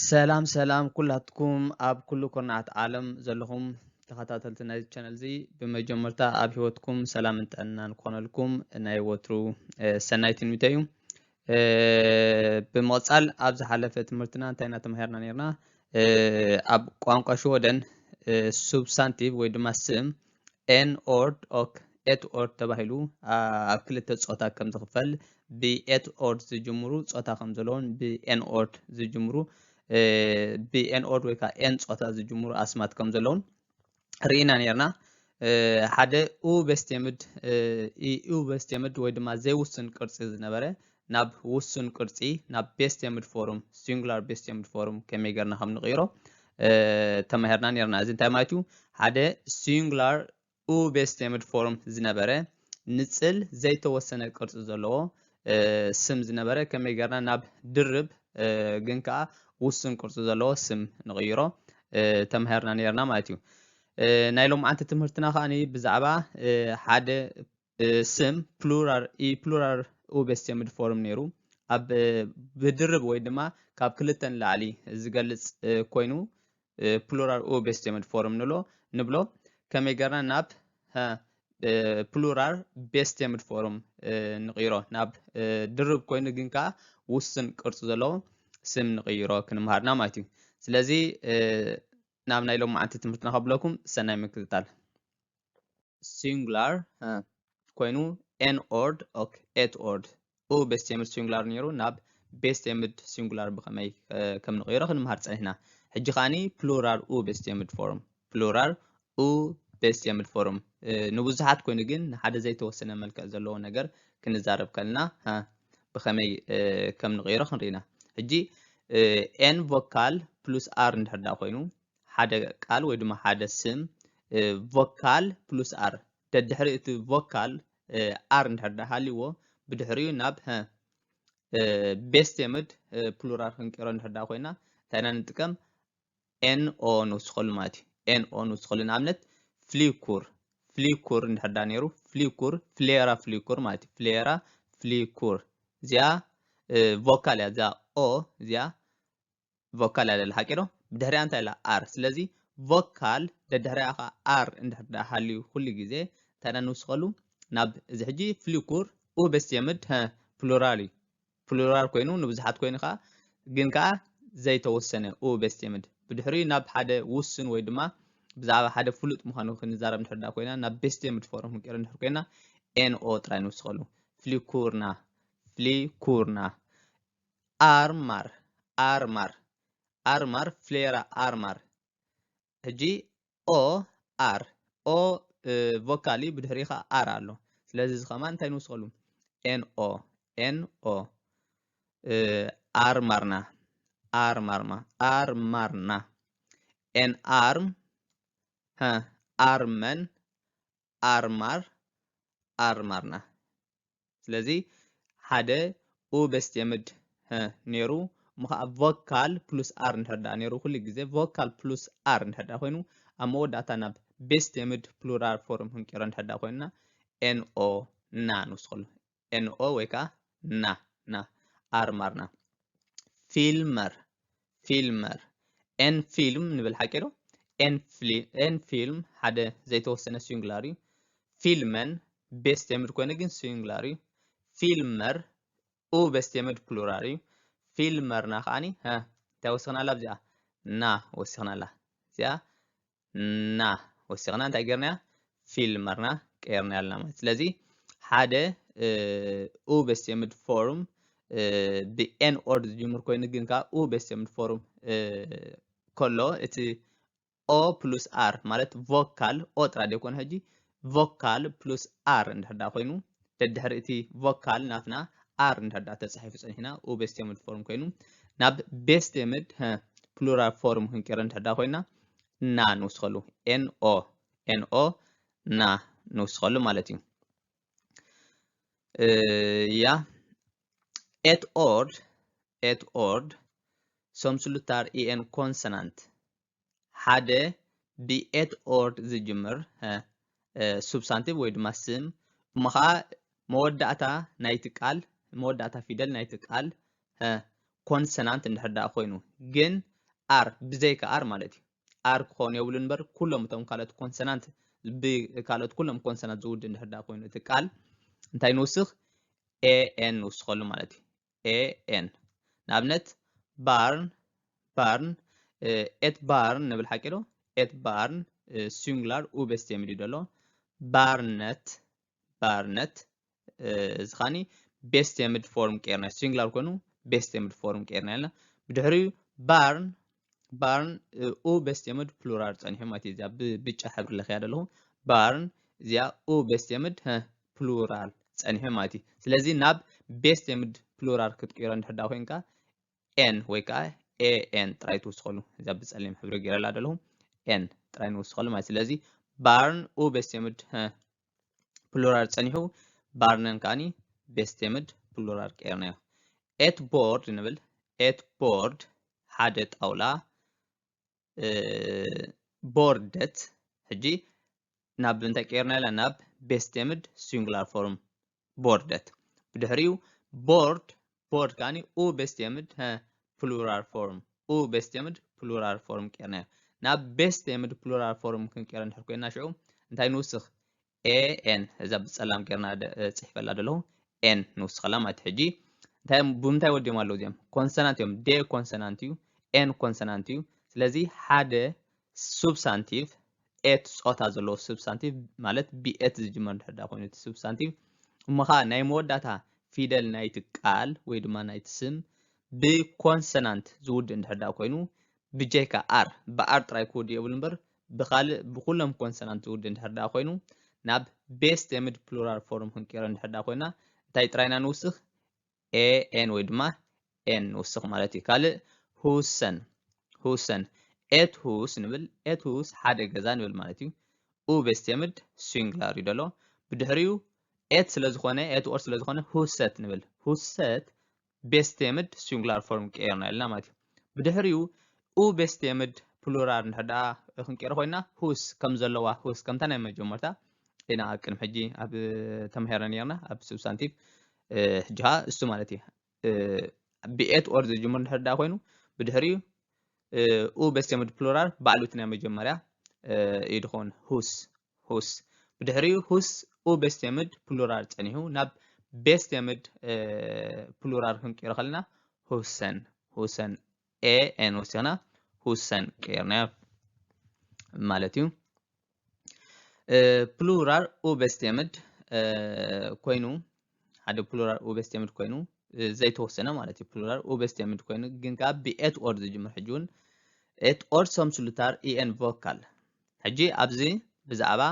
ሰላም ሰላም ኩላትኩም ኣብ ኩሉ ኩርናዓት ዓለም ዘለኹም ተኸታተልቲ ናይዚ ቻነል እዚ፣ ብመጀመርታ ኣብ ህይወትኩም ሰላምን ጥዕናን ክኾነልኩም ናይ ወትሩ ሰናይ ትንቢተይ እዩ። ብምቕጻል ኣብ ዝሓለፈ ትምህርትና እንታይ ኢና ተማሂርና ነርና? ኣብ ቋንቋ ሽወደን ሱብስታንቲቭ ወይ ድማ ስም ኤን ኦርድ ኦክ ኤት ኦርድ ተባሂሉ ኣብ ክልተ ጾታ ከም ዝኽፈል፣ ብ ኤት ኦርድ ዝጅምሩ ጾታ ከም ዘለውን ብ ኤን ኦርድ ዝጅምሩ ብ ኤን ኦርድ ወይ ከዓ ኤን ጾታ ዝጅምሩ ኣስማት ከም ዘለውን ርኢና ነርና። ሓደ ኡ በስቴምድ ኡ በስቴምድ ወይ ድማ ዘይውስን ቅርጺ ዝነበረ ናብ ውሱን ቅርጺ፣ ናብ ቤስቴምድ ፎርም፣ ሲንጉላር ቤስቴምድ ፎርም ከመይ ጌርና ከም ንቕይሮ ተማሂርና ነርና። እዚ እንታይ ማለት እዩ? ሓደ ሲንጉላር ኡ ቤስቴምድ ፎርም ዝነበረ ንጽል ዘይተወሰነ ቅርጺ ዘለዎ ስም ዝነበረ ከመይ ጌርና ናብ ድርብ ግን ከኣ ውሱን ቅርጺ ዘለዎ ስም ንቕይሮ ተማሂርና ነርና ማለት እዩ። ናይ ሎምዓንቲ ትምህርትና ከኣ ብዛዕባ ሓደ ስም ፕሉራል ኢ ፕሉራል ኡ ቤስቴምድ ፎርም ነይሩ። ኣብ ብድርብ ወይ ድማ ካብ ክልተ ንላዕሊ ዝገልጽ ኮይኑ ፕሉራል ኡ ቤስቴምድ ፎርም ንብሎ ንብሎ። ከመይ ጌርና ናብ ፕሉራል ቤስቴምድ ፎርም ንቕይሮ? ናብ ድርብ ኮይኑ ግን ከኣ ውስን ቅርጺ ዘለዎ ስም ንቕይሮ ክንምሃርና ማለት እዩ። ስለዚ ናብ ናይ ሎምዓንቲ ትምህርትና ከብለኩም ሰናይ ምክትታል። ሲንጉላር ኮይኑ ኤን ኦርድ ኦክ ኤት ኦርድ ኡ ቤስቴምድ ሲንጉላር ነይሩ ናብ ቤስቴምድ ሲንጉላር ብኸመይ ከም ንቕይሮ ክንምሃር ጸኒሕና። ሕጂ ከኣኒ ፕሉራል ኡ ቤስቴምድ ፎርም፣ ፕሉራል ኡ ቤስቴምድ ፎርም ንብዙሓት ኮይኑ ግን ንሓደ ዘይተወሰነ መልክዕ ዘለዎ ነገር ክንዛረብ ከልና ብኸመይ ከም ንቕይሮ ክንርኢና። ሕጂ ኤን ቮካል ፕሉስ ኣር እንድሕር ደኣ ኮይኑ ሓደ ቃል ወይ ድማ ሓደ ስም ቮካል ፕሉስ ኣር ደድሕሪ እቲ ቮካል ኣር እንድሕር ደኣ ሃልይዎ ብድሕሪኡ ናብ ቤስቴምድ ፕሉራል ክንቅይሮ እንድሕር ደኣ ኮይና እንታይ ኢና ንጥቀም? ኤን ኦ ንውስኸሉ ማለት እዩ። ኤን ኦ ንውስኸሉ ንኣብነት ፍሊኩር ፍሊኩር እንድሕር ደኣ ነይሩ ፍሊኩር ፍሌራ ፍሊኩር ማለት እዩ። ፍሌራ ፍሊኩር እዚኣ ቮካል እያ። እዛ ኦ እዚኣ ቮካል እያ ዘላ ሓቂ ዶ? ብድሕሪኣ እንታይ ኣላ? ኣር። ስለዚ ቮካል ደድሕሪኣ ከዓ ኣር እንድሕር ደኣ ሃልዩ ኩሉ ግዜ እንታይ ኢና ንውስኸሉ? ናብ እዚ ሕጂ ፍሊኩር ኡ ቤስቴምድ ፕሉራል እዩ። ፕሉራል ኮይኑ ንብዙሓት ኮይኑ ከዓ ግን ከዓ ዘይተወሰነ ኡ ቤስቴምድ ብድሕሪኡ ናብ ሓደ ውሱን ወይ ድማ ብዛዕባ ሓደ ፍሉጥ ምዃኑ ክንዛረብ እንድሕር ደኣ ኮይና ናብ ቤስቴምድ ፎርም ክንቀይሮ እንድሕር ኮይና ኤን ኦ ጥራይ ንውስኸሉ። ፍሊኩርና ፍሊኩርና ኣርማር ኣርማር ኣርማር ፍሌራ ኣርማር። ሕጂ ኦ ኣር ኦ ቮካል እዩ ብድሕሪኡ ከዓ ኣር ኣሎ። ስለዚ እዚ ከማን እንታይ ንውስኸሉ? ኤን ኦ ኤን ኦ ኣርማርና ኣርማርማ ኣርማርና ኤን ኣርም ኣርመን ኣርማር ኣርማርና። ስለዚ ሓደ ኡ ቤስቴምድ ነይሩ እሞ ከዓ ቮካል ፕሉስ ኣር እንድሕር ደኣ ነይሩ ኩሉ ግዜ ቮካል ፕሉስ ኣር እንድሕር ደኣ ኮይኑ ኣብ መወዳእታ ናብ ቤስቴምድ ፕሉራል ፎርም ክንቀይሮ እንድሕር ደኣ ኮይንና ኤን ኦ ና ንውስኸሉ። ኤን ኦ ወይ ከዓ ና ና ኣርማርና። ፊልመር ፊልመር ኤን ፊልም ንብል ሓቂ ዶ? ኤን ፊልም ሓደ ዘይተወሰነ ሲንጉላር እዩ። ፊልመን ቤስቴምድ ኮይኑ ግን ሲንጉላር እዩ። ፊልመር ኡ ቤስቴምድ ፕሉራል እዩ። ፊልመርና ከዓኒ እንታይ ወሲኽናላ? ኣብዚኣ ና ወሲኽናላ። እዚኣ ና ወሲኽና እንታይ ጌርናያ? ፊልመርና ቀይርናያ ኣለና ማለት። ስለዚ ሓደ ኡ ቤስቴምድ ፎርም ብኤን ኦርድ ዝጅምር ኮይኑ ግን ከዓ ኡ ቤስቴምድ ፎርም ከሎ እቲ ኦ ፕሉስ ኣር ማለት ቮካል ኦ ጥራይ ዘይኮነ ሕጂ ቮካል ፕሉስ ኣር እንድሕር ደኣ ኮይኑ ደድሕሪ እቲ ቮካል ናትና ኣር እንድሕር ደኣ ተጻሒፉ ጸኒሕና ኡ ቤስቴምድ ፎርም ኮይኑ ናብ ቤስቴምድ ፕሉራል ፎርም ክንቀይሮ እንድሕር ደኣ ኮይና ና ንውስኸሉ። ኤን ኦ ኤን ኦ ና ንውስኸሉ ማለት እዩ። ያ ኤት ኦርድ ኤት ኦርድ ሶምስሉታር ኢኤን ኮንሰናንት ሓደ ብኤት ኦርድ ዝጅምር ሱብሳንቲቭ ወይ ድማ ስም እሞ ከዓ መወዳእታ ናይቲ ቃል መወዳእታ ፊደል ናይቲ ቃል ኮንሰናንት እንድሕር ደኣ ኮይኑ፣ ግን ኣር ብዘይካ ኣር ማለት እዩ። ኣር ክኾኑ የብሉ እምበር ኩሎም እቶም ካልኦት ኮንሰናንት ብካልኦት ኩሎም ኮንሰናንት ዝውድ እንድሕር ደኣ ኮይኑ እቲ ቃል እንታይ ንውስኽ? ኤ ኤን ንውስኸሉ ማለት እዩ። ኤ ኤን ንኣብነት ባርን ባርን ኤት ባርን ንብል ሓቂ ዶ? ኤት ባርን ሲንጉላር ኡ ቤስቴምድ እዩ ዘሎ። ባርነት ባርነት እዚ ኻኒ ቤስቴምድ ፎርም ቀይርና፣ ሲንጉላር ኮይኑ ቤስቴምድ ፎርም ቀይርና ያልና። ብድሕሪኡ ባርን ባርን ኡ ቤስቴምድ ፕሉራል ጸኒሑ ማለት እዩ። እዚኣ ብብጫ ሕብሪ ለኽያ ዘለኹ ባርን እዚኣ ኡ ቤስቴምድ ፕሉራል ጸኒሑ ማለት እዩ። ስለዚ ናብ ቤስቴምድ ፕሉራል ክትቀይሮ እንድሕር ደኣ ኮይንካ ኤን ወይ ከዓ ኤ ኤን ጥራይ ትውስኸሉ። እዛ ብጸሊም ሕብሪ ገይረላ ዘለኹ ኤን ጥራይ ንውስኸሉ ማለት። ስለዚ ባርን ኡ ቤስቴምድ ፕሉራል ጸኒሑ፣ ባርነን ከዓኒ ቤስቴምድ ፕሉራል ቀይርናዮ። ኤት ቦርድ ንብል። ኤት ቦርድ ሓደ ጣውላ ቦርደት። ሕጂ ናብ እንታይ ቀይርና ኢላ? ናብ ቤስቴምድ ሲንጉላር ፎርም ቦርደት። ብድሕሪኡ ቦርድ ቦርድ ከዓኒ ኡ ቤስቴምድ ፕሉራል ፎርም ኡ ቤስቴምድ ፕሉራል ፎርም ቀይርናዮ። ናብ ቤስቴምድ ፕሉራል ፎርም ክንቀይሮ እንድሕር ኮይና ሽዑ እንታይ ንውስኽ? ኤ ኤን እዛ ብጸላም ገይርና ጽሒፈላ ዘለኹ ኤን ንውስኸላ ማለት። ሕጂ እንታይ ብምንታይ ወዲኦም ኣለዉ እዚኦም? ኮንሰናንት እዮም። ዴ ኮንሰናንት እዩ፣ ኤን ኮንሰናንት እዩ። ስለዚ ሓደ ሱብሳንቲቭ ኤት ጾታ ዘለዎ ሱብሳንቲቭ ማለት ብኤት ዝጅመር እንድሕር ደኣ ኮይኑ እቲ ሱብሳንቲቭ እሞ ኸዓ ናይ መወዳእታ ፊደል ናይቲ ቃል ወይ ድማ ናይቲ ስም ብኮንሰናንት ዝውድእ እንድሕር ደኣ ኮይኑ ብጀካ ኣር ብኣር ጥራይ ክውድእ የብሉ እምበር ብኻልእ ብኩሎም ኮንሰናንት ዝውድእ እንድሕር ደኣ ኮይኑ ናብ ቤስቴምድ ፕሉራል ፎርም ክንቀይሮ እንድሕር ደኣ ኮይና እንታይ ጥራይና ንውስኽ? ኤ ኤን ወይ ድማ ኤን ንውስኽ ማለት እዩ። ካልእ ሁሰን ሁሰን ኤት ሁስ ንብል። ኤት ሁስ ሓደ ገዛ ንብል ማለት እዩ። ኡ ቤስቴምድ ሲንጉላር እዩ ዘሎ። ብድሕሪኡ ኤት ስለ ዝኾነ ኤት ኦር ስለ ዝኾነ ሁሰት ንብል። ሁሰት ቤስቴምድ ሲንጉላር ፎርም ቀይርና ኢልና ማለት እዩ። ብድሕሪኡ ኡ ቤስቴምድ ፕሉራል እንድሕር ደኣ ክንቀይሮ ኮይና ሁስ ከም ዘለዋ ሁስ ከምታ ናይ መጀመርታ ኢና ኣብ ቅድሚ ሕጂ ኣብ ተማሂርና ነርና ኣብ ሱብሳንቲቭ ሕጂ ኸዓ እሱ ማለት እዩ። ብኤት ኦር ዝጅምር እንድሕር ደኣ ኮይኑ ብድሕሪኡ ኡ ቤስቴምድ ፕሉራል ባዕሉ እቲ ናይ መጀመርያ እዩ ድኸውን። ሁስ ሁስ ብድሕሪኡ ሁስ ኡ ቤስቴምድ ፕሉራል ጸኒሑ ናብ ቤስቴምድ ፕሉራል ክንቀይሮ ከለና ሁሰን ሁሰን ኤ ኤን ወሲኽና ሁሰን ቀይርናዮ ማለት እዩ። ፕሉራል ኡ ቤስቴምድ ኮይኑ ሓደ ፕሉራል ኡ ቤስቴምድ ኮይኑ ዘይተወሰነ ማለት እዩ። ፕሉራል ኡ ቤስቴምድ ኮይኑ ግን ከዓ ብኤት ኦር ዝጅምር ሕጂ እውን ኤት ኦር ሶም ስሉታር ኢኤን ቮካል። ሕጂ ኣብዚ ብዛዕባ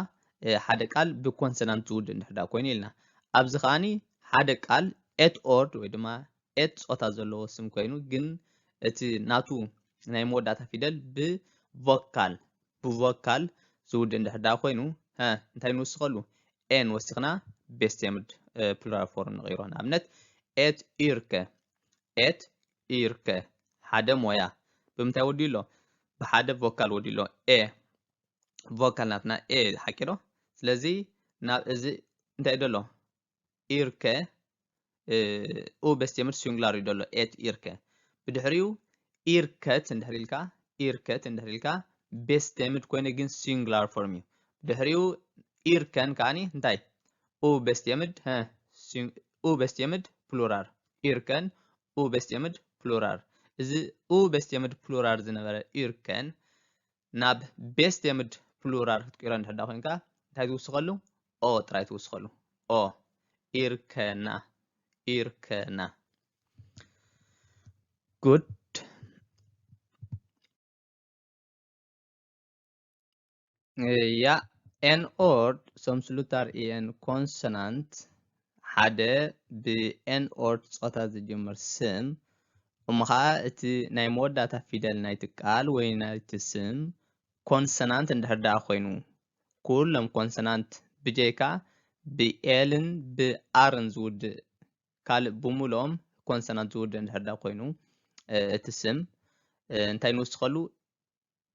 ሓደ ቃል ብኮንሰናንት ዝውድእ እንድሕር ደኣ ኮይኑ ኢልና ኣብዚ ከዓኒ ሓደ ቃል ኤት ኦርድ ወይ ድማ ኤት ጾታ ዘለዎ ስም ኮይኑ ግን እቲ ናቱ ናይ መወዳእታ ፊደል ብቮካል ብቮካል ዝውድእ እንድሕር ደኣ ኮይኑ እንታይ ንውስኸሉ? ኤን ወሲኽና ቤስቴምድ ፕሉራል ፎርም ንቕይሮ። ንኣብነት ኤት ኢርከ ኤት ኢርከ ሓደ ሞያ ብምንታይ ወዲኡ ኣሎ? ብሓደ ቮካል ወዲኡ ኣሎ። ኤ ቮካል ናትና ኤ ሓቂ ዶ? ስለዚ ናብ እዚ እንታይ ደሎ ኢርከ ኡ ቤስቴምድ ሲንጉላር እዩ ደሎ ኤት ኢርከ ብድሕሪኡ ኢርከት እንድሕር ኢልካ ኢርከት እንድሕር ኢልካ ቤስቴምድ ኮይነ ግን ሲንጉላር ፎርም እዩ። ብድሕሪኡ ኢርከን ከዓኒ እንታይ ኡ ቤስቴምድ ኡ ቤስቴምድ ፕሉራል ኢርከን ኡ ቤስቴምድ ፕሉራል እዚ ኡ ቤስቴምድ ፕሉራል ዝነበረ ኢርከን ናብ ቤስቴምድ ፕሉራል ክትቅይሮ እንድሕር ደኣ ኮይንካ እንታይ ትውስኸሉ? ኦ ጥራይ ትውስኸሉ። ኦ ኢርከና ኢርከና። ጉድ ያ ኤን ኦርድ ሶም ስሉታር ኢኤን ኮንሶናንት ሓደ ብኤን ኦርድ ጾታ ዝጅምር ስም እሞ ኸዓ እቲ ናይ መወዳእታ ፊደል ናይቲ ቃል ወይ ናይቲ ስም ኮንሰናንት እንድሕር ደኣ ኮይኑ ኩሎም ኮንሰናንት ብጀይካ ብኤልን ብኣርን ዝውድእ ካልእ ብምልኦም ኮንሰናንት ዝውድእ እንድሕር ደኣ ኮይኑ እቲ ስም እንታይ ንውስኸሉ?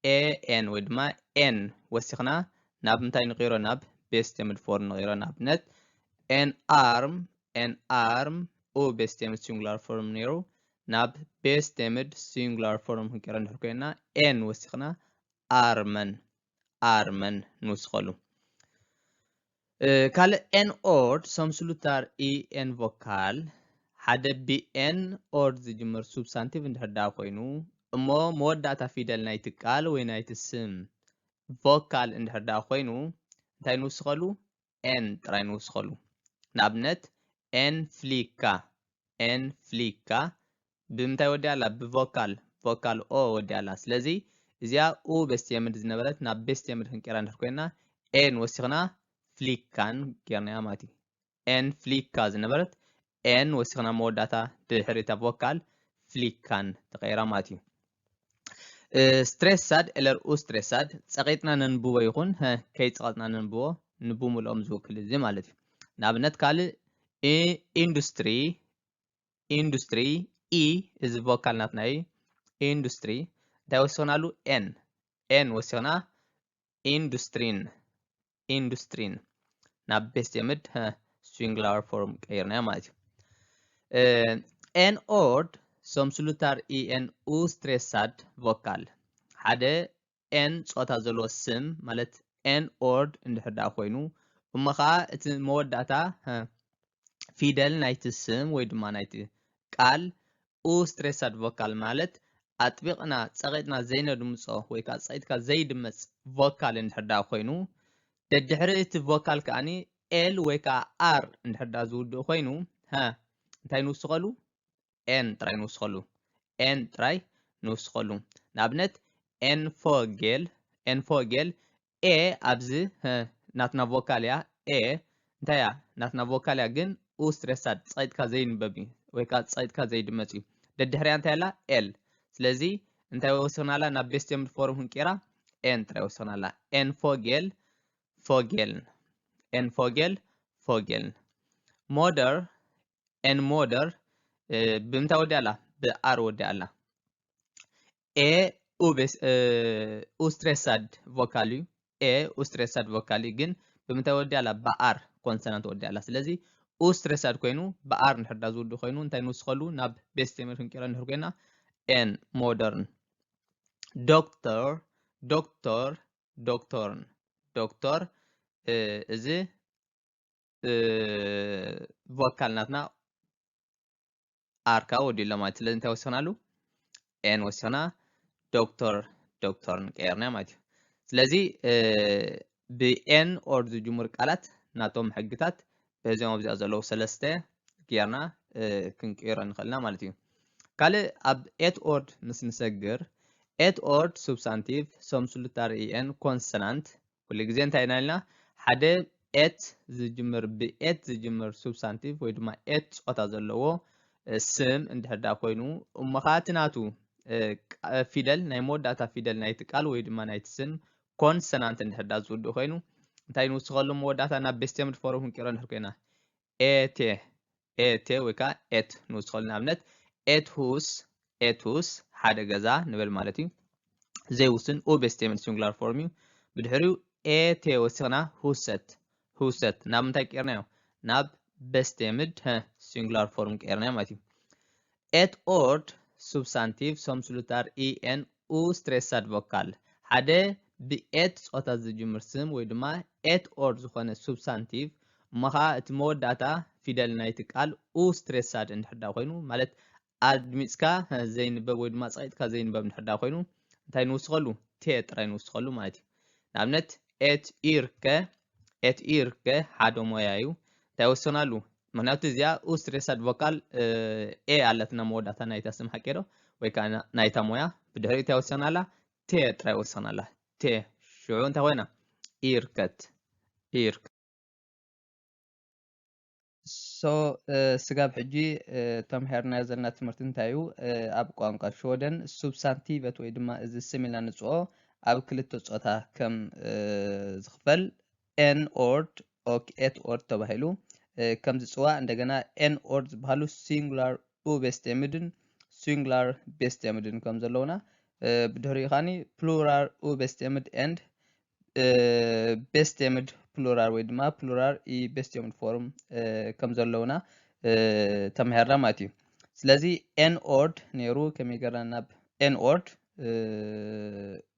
ኤ ኤን ወይ ድማ ኤን ወሲኽና ናብ ምንታይ ንቕይሮ? ናብ ቤስቴምድ ፎርም ንቕይሮ። ንኣብነት ኤን ኣርም ኤን ኣርም ኡ ቤስቴምድ ሲንጉላር ፎርም ነይሩ ናብ bestemd singular form ክንቀይሮ እንድሕር ኮይና ኤን ወሲኽና ኣርመን ኣርመን ንውስኸሉ። ካልእ en ord som slutter i en vokal ሓደ ብ en ord ዝጅምር substantiv እንድሕር ደኣ ኮይኑ እሞ መወዳእታ ፊደል ናይቲ ቃል ወይ ናይቲ ስም ቮካል እንድሕር ደኣ ኮይኑ እንታይ ንውስኸሉ? ኤን ጥራይ ንውስኸሉ። ንኣብነት en flicka en flicka ብምንታይ ወዲኣ ኣላ? ብቮካል ቮካል ኦ ወዲኣ ኣላ። ስለዚ እዚኣ ኡ bestemd ዝነበረት ናብ bestemd ክንቀይራ እንድሕር ኮይና ኤን ወሲኽና ፍሊካን ጌርናያ ማለት እዩ። en flicka ዝነበረት ኤን ወሲኽና መወዳእታ ድሕሪ እታ ቮካል ፍሊካን ተቐይራ ማለት እዩ። Stressad eller ostressad ጸቒጥና ነንብቦ ይኹን ከይጸቐጥና ነንብቦ ንብምልኦም ዝውክል እዚ ማለት እዩ። ንኣብነት ካልእ ኢንዱስትሪ ኢንዱስትሪ ኢ እዚ ቮካል ናትና እዩ። ኢንዱስትሪ እንታይ ወሲኽናሉ? ኤን ኤን ወሲኽና ኢንዱስትሪን ኢንዱስትሪን ናብ bestemd singular form ቀይርናዮ ማለት እዩ። En ord som slutter i en ostressad vokal ሓደ ኤን ጾታ ዘለዎ ስም ማለት en ord እንድሕር ደኣ ኮይኑ እሞ ኸዓ እቲ መወዳእታ ፊደል ናይቲ ስም ወይ ድማ ናይቲ ቃል ostressad vokal ማለት ኣጥቢቕና ጸቒጥና ዘይነድምጾ ወይ ከዓ ጸቒጥካ ዘይድመጽ ቮካል እንድሕር ደኣ ኮይኑ ደድሕሪ እቲ ቮካል ከዓኒ ኤል ወይ ከዓ ኣር እንድሕር ደኣ ዝውድእ ኮይኑ እንታይ ንውስኸሉ? ኤን ጥራይ ንውስኸሉ። ኤን ጥራይ ንውስኸሉ። ንኣብነት en fågel en fågel ኤ ኣብዚ ናትና ቮካል እያ። ኤ እንታይ እያ? ናትና ቮካል እያ፣ ግን ostressad ጸቒጥካ ዘይንበብ እዩ ወይ ከዓ ጸቒጥካ ዘይድመጽ እዩ። ደድሕሪያ እንታይ ኣላ? ኤል። ስለዚ እንታይ ወሲኽናላ? ናብ bestemd form ክንቀይራ ኤን ጥራይ ወሲኽናላ። En fågel fågeln en fågel fågeln moder en moder ብምንታይ ወዲኣ ኣላ? ብኣር ወዲኣ ኣላ። ኤ ostressad ቮካል እዩ። ኤ ostressad ቮካል እዩ፣ ግን ብምንታይ ወዲኣ ኣላ? ብኣር ኮንሰናንት ወዲኣ ኣላ። ስለዚ ostressad ኮይኑ ብኣር እንድሕር ደኣ ዝውድእ ኮይኑ እንታይ ንውስኸሉ? ናብ bestemd ክንቀይሮ እንድሕር ኮይና ኤን ሞደርን ዶክተር ዶክተር ዶክተርን ዶክተር እዚ ቮካል ናትና ኣር ከኣ ወዲኡ ኣሎ ማለት እዩ። ስለዚ እንታይ ወሲኽናሉ? ኤን ወሲኽና ዶክተር ዶክተርን ቀየርና ማለት እዩ። ስለዚ ብ en ord ዝጅምሩ ቃላት ናቶም ሕግታት በዚኦም ኣብዚኣ ዘለዉ ሰለስተ ጌርና ክንቅይሮ ንኽእል ኢና ማለት እዩ። ካልእ ኣብ et ord ምስ ንሰግር et ord substantiv som slutter i en konsonant ኩሉ ግዜ እንታይ ኢና ኢልና? ሓደ et ዝጅምር ብ et ዝጅምር substantiv ወይ ድማ et ጾታ ዘለዎ ስም እንድሕር ደኣ ኮይኑ እሞ ኸኣ እቲ ናቱ ፊደል ናይ መወዳእታ ፊደል ናይቲ ቃል ወይ ድማ ናይቲ ስም ኮንሰናንት እንድሕር ደኣ ዝውድእ ኮይኑ እንታይ ንውስኸሉ መወዳእታ ናብ bestemd form ክንቅይሮ እንድሕር ኮይና ኤቴ ኤቴ ወይ ከዓ et ንውስኸሉ። ንኣብነት et hus et hus ሓደ ገዛ ንበል ማለት እዩ። ዘይውስን u bestemd singular form እዩ። ብድሕሪኡ ኤቴ ወሲኽና ሁሰት ሁሰት ናብ ምንታይ ቀይርናዮ? ናብ bestemd singular form ቀይርናዮ ማለት እዩ። Et ord substantiv som slutter i en ostressad vokal ሓደ ብ et ጾታ ዝጅምር ስም ወይ ድማ et ord ዝኾነ substantiv እሞ ኸኣ እቲ መወዳእታ ፊደል ናይቲ ቃል ostressad እንድሕር ደኣ ኮይኑ ማለት ኣድሚጽካ ዘይንበብ ወይ ድማ ጸቒጥካ ዘይንበብ እንድሕር ደኣ ኮይኑ እንታይ ንውስኸሉ? ቴ ጥራይ ንውስኸሉ ማለት እዩ። ንኣብነት et yrke et yrke ሓደ ሞያ እዩ። እንታይ ወሰናሉ? ምክንያቱ እዚኣ ostressad vokal ኤ ኣለትና መወዳእታ ናይታ ስም ሓቂ ዶ ወይ ከዓ ናይታ ሞያ። ብድሕሪኡ እንታይ ወሰናላ? ቴ ጥራይ ወሰናላ። ቴ ሽዑ እንታይ ኮይና? Yrket yrke so ስጋብ ሕጂ ተምሃርናዮ ዘለና ትምህርቲ እንታይ እዩ? ኣብ ቋንቋ ሽወደን substantivet ወይ ድማ እዚ ስም ኢልና ንፅኦ ኣብ ክልተ ጾታ ከም ዝኽፈል en ord och et ord ተባሂሉ ከም ዝፅዋዕ እንደገና en ord ዝበሃሉ singular ubestemdን singular bestemdን ከም ዘለውና ብድሕሪኡ ከዓኒ plural ubestemd and bestemd plural ወይ ድማ plural i bestemd form ከም ዘለውና ተምሃርና ማለት እዩ። ስለዚ ኤን ኦርድ ነይሩ፣ ከመይ ገርና ናብ ኤን ኦርድ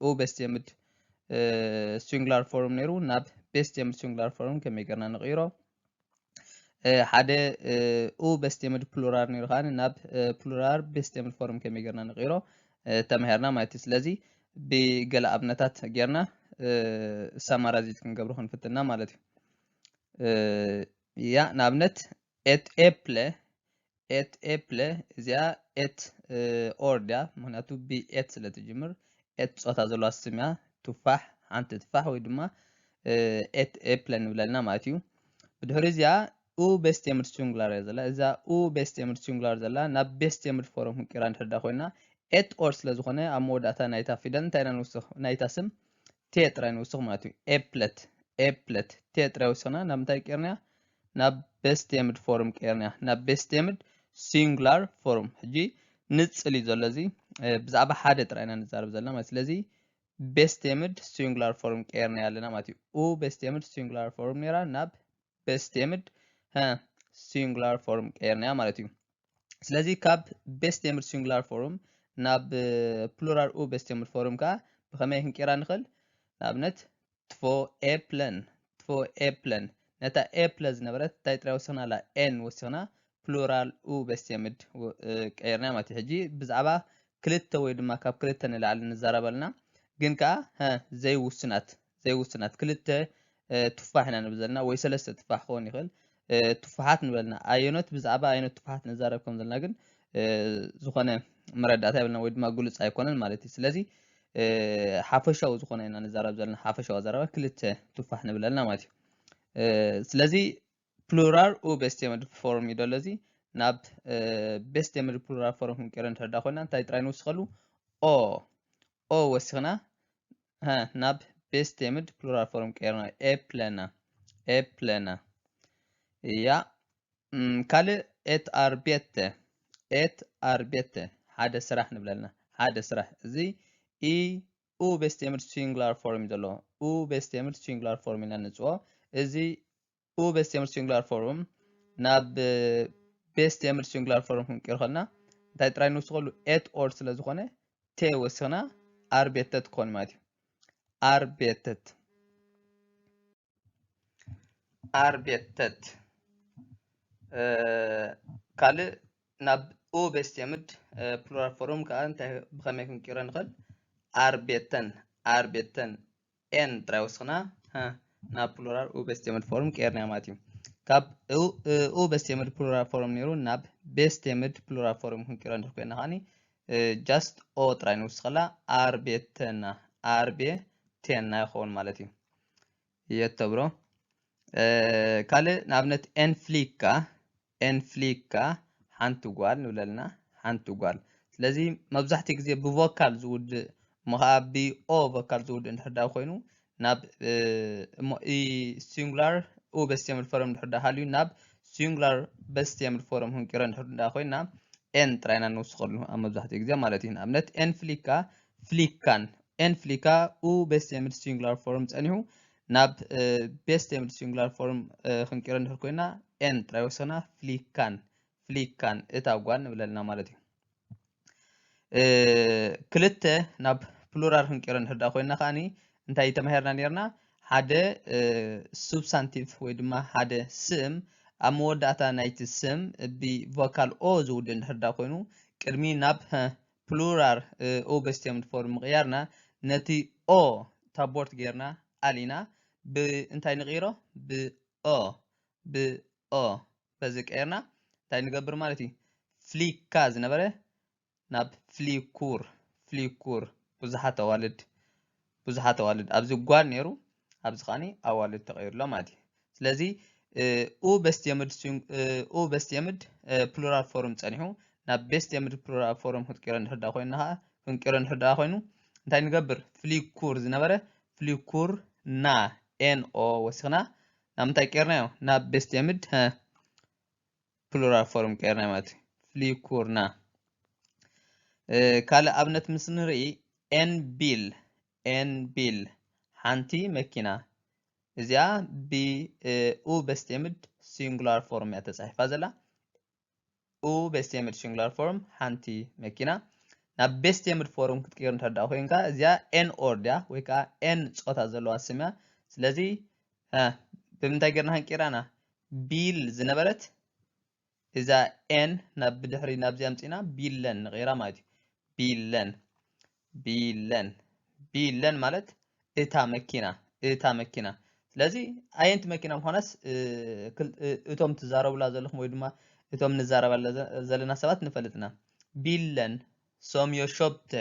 ኡ በስቴምድ ሲንጉላር ፎርም ነይሩ ናብ ቤስቴምድ ሲንጉላር ፎርም ከመይ ገርና ንቕይሮ። ሓደ ኡ በስቴምድ ፕሉራል ነይሩ ከኣ ናብ ፕሉራል ቤስቴምድ ፎርም ከመይ ገርና ንቕይሮ ተማሂርና ማለት እዩ። ስለዚ ብገለ ኣብነታት ጌርና ሳማራይዝ ክንገብሮ ክንፍትና ማለት እዩ። ያ ንኣብነት ኤት ኤፕለ ኤት ኤፕለ እዚኣ ኤት ኦርድ እያ፣ ምክንያቱ ብኤት ስለ ትጅምር ኤት ፆታ ዘለዋ ስም እያ። ቱፋሕ፣ ሓንቲ ቱፋሕ ወይ ድማ ኤት ኤፕለ ንብለልና ማለት እዩ። ብድሕሪ እዚኣ ኡ ቤስቴምድ ሲንጉላር እያ ዘላ። እዛ ኡ ቤስቴምድ ሲንጉላር ዘላ ናብ ቤስቴምድ ፎርም ክንቅይራ እንድሕር ኮይና ኤት ኦር ስለ ዝኾነ ኣብ መወዳእታ ናይታ ፊደል እንታይ ኢና ንውስኽ? ናይታ ስም ቴ ጥራይ ንውስኽ ማለት እዩ። ኤፕለት ኤፕለት ቴ ጥራይ ወሲኽና ናብ ምንታይ ቀይርናያ? ናብ ቤስቴምድ ፎርም ቀይርናያ። ናብ ቤስቴምድ ሲንጉላር ፎርም። ሕጂ ንጽል እዩ ዘሎ እዚ ብዛዕባ ሓደ ጥራይ ኢና ንዛረብ ዘለና ማለት። ስለዚ ቤስቴምድ ሲንጉላር ፎርም ቀይርናያ ኣለና ማለት እዩ። ኡ ቤስቴምድ ሲንጉላር ፎርም ነይራ ናብ ቤስቴምድ ሲንጉላር ፎርም ቀይርናያ ማለት እዩ። ስለዚ ካብ ቤስቴምድ ሲንጉላር ፎርም ናብ ፕሉራል ኡ ቤስቴምድ ፎርም ከኣ ብኸመይ ክንቀይራ ንኽእል? ንኣብነት ትፎ ኤፕለን ትፎ ኤፕለን ነታ ኤፕለ ዝነበረት እንታይ ጥራይ ወሲኽና ኣላ? ኤን ወሲኽና ፕሉራል ኡ ቤስቴምድ ቀይርና ማለት እዩ። ሕጂ ብዛዕባ ክልተ ወይ ድማ ካብ ክልተ ንላዕሊ ንዛረብ ኣለና፣ ግን ከኣ ዘይውስናት ዘይውስናት ክልተ ቱፋሕ ኢና ንብል ዘለና ወይ ሰለስተ ቱፋሕ ክኸውን ይኽእል። ቱፋሓት ንበልና ኣየኖት ብዛዕባ ኣየኖት ቱፋሓት ንዛረብ ከም ዘለና ግን ዝኾነ መረዳእታ የብልና ወይ ድማ ግሉፅ ኣይኮነን ማለት እዩ። ስለዚ ሓፈሻዊ ዝኾነ ኢና ንዛረብ ዘለና ሓፈሻዊ ኣዛረባ ክልተ ቱፋሕ ንብል ኣለና ማለት እዩ። ስለዚ ፕሉራል ኡ ቤስቴምድ ፎርም እዩ ደሎ እዚ ናብ ቤስቴምድ ፕሉራል ፎርም ክንቀይሮ እንድሕር ኮይና እንታይ ጥራይ ንውስኸሉ? ኦ ኦ ወሲኽና ናብ ቤስቴምድ ፕሉራል ፎርም ቀይርና ኤፕለና ኤፕለና እያ። ካልእ ኤት ኣርቤተ ኤት ኣርቤተ ሓደ ስራሕ ንብለልና ሓደ ስራሕ እዚ ኢ ኡ ቤስቴምድ ሲንጉላር ፎርም እዩ ዘለዎ። ኡ ቤስቴምድ ሲንጉላር ፎርም ኢና ንፅዎ። እዚ ኡ ቤስቴምድ ሲንጉላር ፎርም ናብ ቤስቴምድ ሲንጉላር ፎርም ክንቀይር ከልና እንታይ ጥራይ ንውስኸሉ? ኤት ኦር ስለ ዝኾነ ቴ ወሲኽና ኣርቤተት ክኾን ማለት እዩ። ኣርቤተት ኣርቤተት ካልእ ናብ ኡ ቤስቴምድ ፕሉራል ፎርም ከዓ እንታይ ብኸመይ ክንቀይሮ ንኽእል? ኣርቤተን ኣርቤተን ኤን ጥራይ ወስኽና ናብ ፕሉራል ኡ ቤስቴምድ ፎርም ቀይርና ማለት እዩ። ካብ ኡ ቤስቴምድ ፕሉራል ፎርም ነይሩ ናብ ቤስቴምድ ፕሉራል ፎርም ክንቀይሮ እንድሕር ኮይና ከዓኒ ጃስት ኦ ጥራይ ንውስኸላ ኣርቤተና ኣርቤቴና ይኸውን ማለት እዩ። የተብሮ ካልእ ንኣብነት ኤንፍሊካ ኤንፍሊካ ሓንቲ ጓል ንብለልና ሓንቲ ጓል። ስለዚ መብዛሕትኡ ግዜ ብቮካል ዝውድእ እሞ ከዓ ብኦ ቮካል ዝውድእ እንድሕር ዳ ኮይኑ ናብ ሲንጉላር ኡ በስቴምድ ፎረም እንድሕር ዳ ሃልዩ ናብ ሲንጉላር በስቴምድ ፎረም ክንቅይሮ እንድሕር ዳ ኮይና ኤን ጥራይና ንውስኸሉ ኣብ መብዛሕትኡ ግዜ ማለት እዩ። ንኣብነት ኤንፍሊካ ፍሊካን ኤንፍሊካ ኡ በስቴምድ ሲንጉላር ፎርም ጸኒሑ ናብ ቤስቴምድ ሲንጉላር ፎርም ክንቅይሮ እንድሕር ኮይና ኤን ጥራይ ወሰና ፍሊካን ፍሊካን እታ ጓል ንብለልና ማለት እዩ። ክልተ ናብ ፕሉራል ክንቅይሮ እንድሕር ዳ ኮይና ከዓኒ እንታይ ተማሂርና ነርና? ሓደ ሱብሳንቲቭ ወይ ድማ ሓደ ስም ኣብ መወዳእታ ናይቲ ስም ብቮካል ኦ ዝውድእ እንድሕር ዳ ኮይኑ ቅድሚ ናብ ፕሉራል ኡ በስቴምድ ፎርም ምቕያርና ነቲ ኦ ታቦርት ጌርና ኣሊና ብእንታይ ንቕይሮ? ብኦ ብኦ በዚ ቀይርና እንታይ ንገብር ማለት እዩ? ፍሊካ ዝነበረ ናብ ፍሊኩር ፍሊኩር ብዙሓት ኣዋልድ ብዙሓት ኣዋልድ ኣብዚ ጓል ነይሩ ኣብዚ ከዓኒ ኣዋልድ ተቐይሩሎ ማለት እዩ። ስለዚ ኡ በስቴምድ ኡ በስቴምድ ፕሉራል ፎርም ጸኒሑ ናብ ቤስቴምድ ፕሉራል ፎርም ክትቀይሮ እንድሕር ዳ ኮይና ከዓ ክንቀይሮ እንድሕር ዳ ኮይኑ እንታይ ንገብር? ፍሊኩር ዝነበረ ፍሊኩር ና ኤን ኦ ወሲኽና ናብ ምንታይ ቀይርናዮ? ናብ ቤስቴምድ ፕሉራል ፎርም ቀይርናዮ ማለት እዩ። ፍሊኩርና ካልእ ኣብነት ምስ ንርኢ ኤን ቢል ኤን ቢል ሓንቲ መኪና እዚኣ ብኡ በስቴምድ ሲንጉላር ፎርም እያ ተፃሒፋ ዘላ። u bestemid sinጉላር ፎርም ሓንቲ መኪና ናብ ቤስቴምድ ፎርም ክትቅይር እንተደኣ ኮይንካ እዚኣ ኤን ኦርድ እያ ወይ ከዓ ኤን ፆታ ዘለዋ ስም እያ። ስለዚ እ፣ ብምንታይ ጌርና ክንቅይራ ኢና? ቢል ዝነበረት እዛ ኤን ናብ ብድሕሪ ናብዚ ኣምፂና ቢለን ንቕይራ ማለት እዩ። ቢለን ቢለን ቢለን ማለት እታ መኪና እታ መኪና። ስለዚ ኣየንቲ መኪና ምዃናስ እ፣ ክል- እ፣ እቶም ትዛረቡላ ዘለኹም ወይ ድማ እቶም ንዛረባለ ዘ- ዘለና ሰባት ንፈልጥና። ቢለን ሶም ዮሾፕተ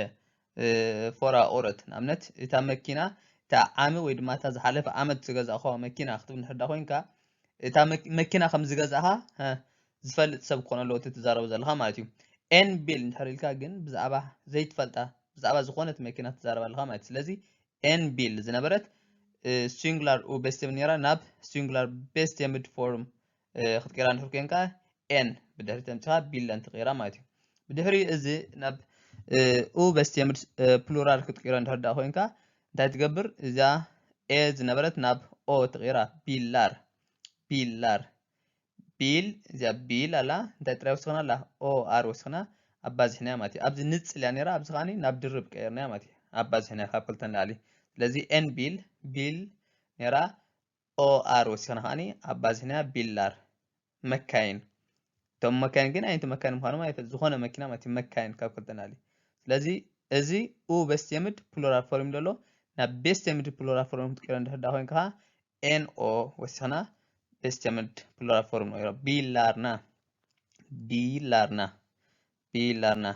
ፎራ ኦረት ንኣብነት እታ መኪና እታ ዓሚ ወይ ድማ እታ ዝሓለፈ ዓመት ዝገዛእኸዋ መኪና ክትብል እንድሕር ዳ ኮይንካ እታ መኪ- መኪና ከም ዝገዛእኻ እ፣ ዝፈልጥ ሰብ ክኾን ኣለዎ እቲ ትዛረቡ ዘለኻ ማለት እዩ። ኤን ቢል እንድሕር ኢልካ ግን ብዛዕባ ዘይትፈልጣ ብዛዕባ ዝኾነት መኪና ትዛረብ ኣለኻ ማለት እዩ። ስለዚ ኤን ቢል ዝነበረት ሲንጉላር ኡ ቤስቴምድ ነራ ናብ ሲንጉላር ቤስቴምድ ፎርም ክትቀይራ እንድሕር ኮይንካ ኤን ብድሕሪ ተምፅኻ ቢለን ትቀይራ ማለት እዩ። ብድሕሪ እዚ ናብ ኡ ቤስቴምድ ፕሉራል ክትቀይራ እንድሕር ዳ ኮይንካ እንታይ ትገብር? እዛ ኤ ዝነበረት ናብ ኦ ትቀይራ። ቢላር ቢላር ቢል እዚኣ ቢል ኣላ እንታይ ጥራይ ወሲኽና ኣላ ኦ ኣር ወሲኽና ኣባዚሕናያ ማለት እዩ። ኣብዚ ንፅል እያ ነራ ኣብዚ ከዓኒ ናብ ድርብ ቀይርናያ ማለት እዩ። ኣባዚሕናያ ካብ ክልተ ንላዕሊ። ስለዚ ኤን ቢል ቢል ነራ ኦ ኣር ወሲኽና ከዓኒ ኣባዚሕናያ ቢላር መካይን። እቶም መካይን ግን ኣይንተ መካይን ምዃኖም ኣይፈ ዝኾነ መኪና ማለት እዩ። መካይን ካብ ክልተ ንላዕሊ። ስለዚ እዚ ኡ ቤስቴምድ ፕሉራል ፎርም ዘሎ ናብ ቤስቴምድ ፕሉራል ፎርም ክትቀይሮ እንድሕር ዳ ኮይንካ ኤን ኦ ወሲኽና ቤስቴምድ ፕሉራል ፎርም ንቀይሮ። ቢላርና ቢላርና ቢላርና።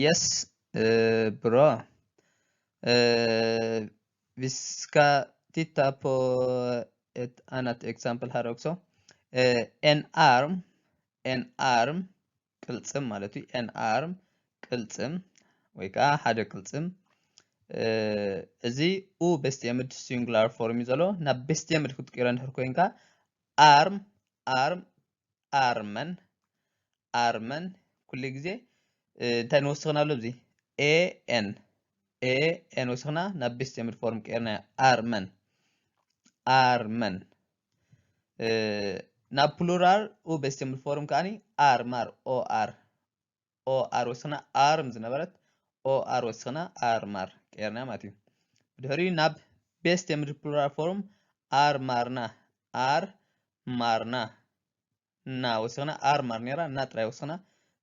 የስ ብሮ። Vi ska titta på ett annat exempel här också. En arm, en arm ቅልፅም ማለት እዩ። En arm ቅልፅም ወይ ከዓ ሓደ ቅልፅም። እዚ ኡ ቤስቴምድ ሲንጉላር ፎርም እዩ ዘሎ። ናብ ቤስቴምድ ክትቀይሮ እንድሕር ኮይንካ ኣርም ኣርም ኣርመን ኣርመን ኩሉ ግዜ እንታይ ንወስኽና ኣሎ? እዚ ኤ ኤን ኤ ኤን ወስኽና ናብ ቤስቴምድ ፎርም ቀይርና ኣርመን ኣርመን። ናብ ፕሉራል ኡ ቤስቴምድ ፎርም ከዓኒ ኣርማር ኦ ኣር ኦ ኣር ወስኽና ኣርም ዝነበረት ኦ ኣር ወስኽና ኣርማር ቀይርና ማለት እዩ። ብድሕሪኡ ናብ ቤስቴምድ ፕሉራል ፎርም ኣርማርና ኣር ማርና እና ወሲኽና ኣርማር ነራ እና ጥራይ ወሲኽና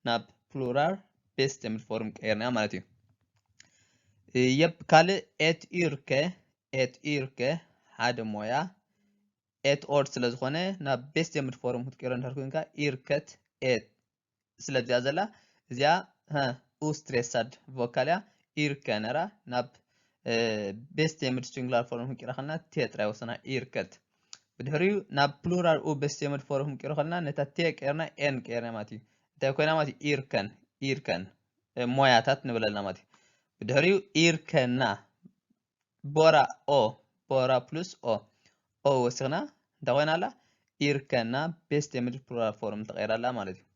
ናብ ፕሉራል ቤስቴምድ ፎርም ቀይርና ማለት እዩ። የብ ካልእ ኤት ኢርከ ኤት ኢርከ ሓደ ሞያ ኤት ኦርድ ስለ ዝኾነ ናብ ቤስቴምድ ፎርም ክትቀይሮ እንድሕር ኮይንካ ኢርከት ኤት ስለዚኣ ዘላ እዚኣ ኡስትሬሳድ ቮካል እያ። ኢርከ ነራ ናብ ቤስቴምድ ሲንጉላር ፎርም ክንቀይራ ከለና ቴ ጥራይ ወሰና ኢርከት። ብድሕሪኡ ናብ ፕሉራል ኡ ቤስቴምድ ፎርም ክንቀይሮ ከለና ነታ ቴ ቀይርና ኤን ቀይርና ማለት እዩ። እንታይ ኮይና ማለት እዩ? ኢርከን ኢርከን ሞያታት ንብለልና ማለት እዩ። ብድሕሪኡ ኢርከና ቦራ ኦ ቦራ ፕሉስ ኦ ኦ ወሲኽና እንታይ ኮይና ኣላ? ኢርከና ቤስቴምድ ፕሉራል ፎርም ተቐይራ ኣላ ማለት እዩ።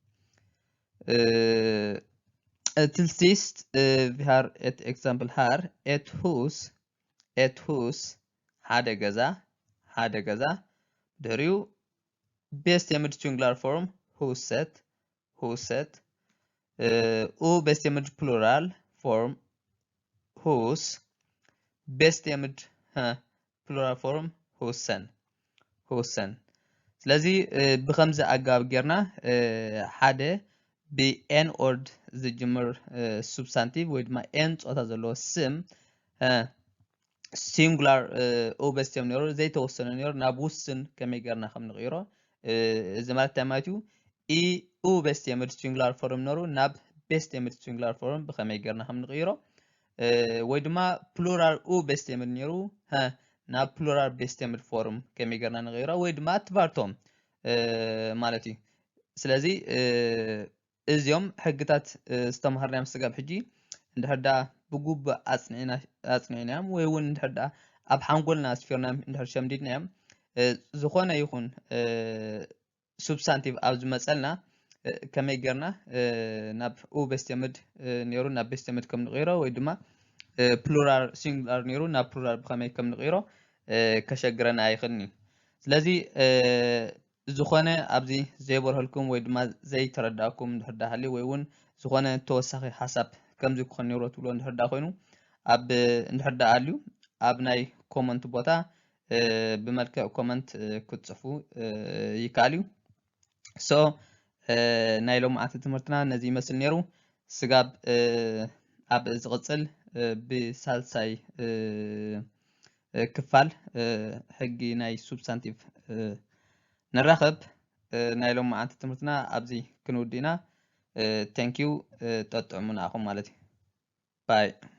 Till sist vi har ett exempel här. Ett hus. Ett hus. ሓደ ገዛ ሓደ ገዛ ድሕሪኡ ቤስቴምድ ሲንጉላር ፎርም ሁሰት ሁሰት ኡ ቤስቴምድ ፕሉራል ፎርም ሁስ ቤስቴምድ ፕሉራል ፎርም ሁሰን ሁሰን። ስለዚ ብከምዚ ኣገባብ ጌርና ሓደ ብኤን ኦርድ ዝጅምር ሱብስታንቲቭ ወይ ድማ ኤን ፆታ ዘለዎ ስም ሲንጉላር ኡ ቤስቴምድ ነይሩ ዘይተወሰነ ነይሩ ናብ ውስን ከመይ ጌርና ከም ንቕይሮ እዚ ማለት እንታይ ማለት እዩ? ኢ ኡ ቤስቴምድ ሲንጉላር ፎርም ነይሩ ናብ ቤስቴምድ ሲንጉላር ፎርም ብከመይ ጌርና ከም ንቕይሮ ወይ ድማ ፕሉራል ኡ ቤስቴምድ ነይሩ ናብ ፕሉራል ቤስቴምድ ፎርም ከመይ ጌርና ንቕይሮ ወይ ድማ ትቫርቶም ማለት እዩ። ስለዚ እዚኦም ሕግታት ዝተምሃርናዮም ስጋብ ሕጂ እንድሕር ደኣ ብግቡእ ኣፅኒዕናዮም ወይ እውን እንድሕር ደኣ ኣብ ሓንጎልና ኣስፊርናዮም እንድሕር ሸምዲድናዮም ዝኾነ ይኹን ሱብስታንቲቭ ኣብ ዝመፀልና ከመይ ጌርና ናብ ኡ ቤስቴምድ ነይሩ ናብ ቤስቴምድ ከም ንቕይሮ ወይ ድማ ፕሉራል ሲንጉላር ነይሩ ናብ ፕሉራል ብኸመይ ከም ንቕይሮ ከሸግረና ኣይኽእልን እዩ። ስለዚ ዝኾነ ኣብዚ ዘይበርሀልኩም ወይ ድማ ዘይተረዳእኩም እንድሕር ዳሃልዩ ወይ እውን ዝኾነ ተወሳኺ ሓሳብ ከምዚ ክኾን ነይሩ ትብሎ እንድሕር ዳ ኮይኑ ኣብ እንድሕር ዳ ኣልዩ ኣብ ናይ comment ቦታ ብመልክዕ comment ክትፅሕፉ ይከኣል እዩ። So ናይ ሎማዓንቲ ትምህርትና ነዚ ይመስል ነይሩ። ስጋብ ኣብ ዝቕፅል ብሳልሳይ ክፋል ሕጊ ናይ substantive ንራኸብ። ናይ ሎማዓንቲ ትምህርትና ኣብዚ ክንውድእ ኢና። Thank you። ጠጥዕሙና ኢኹም ማለት እዩ። Bye።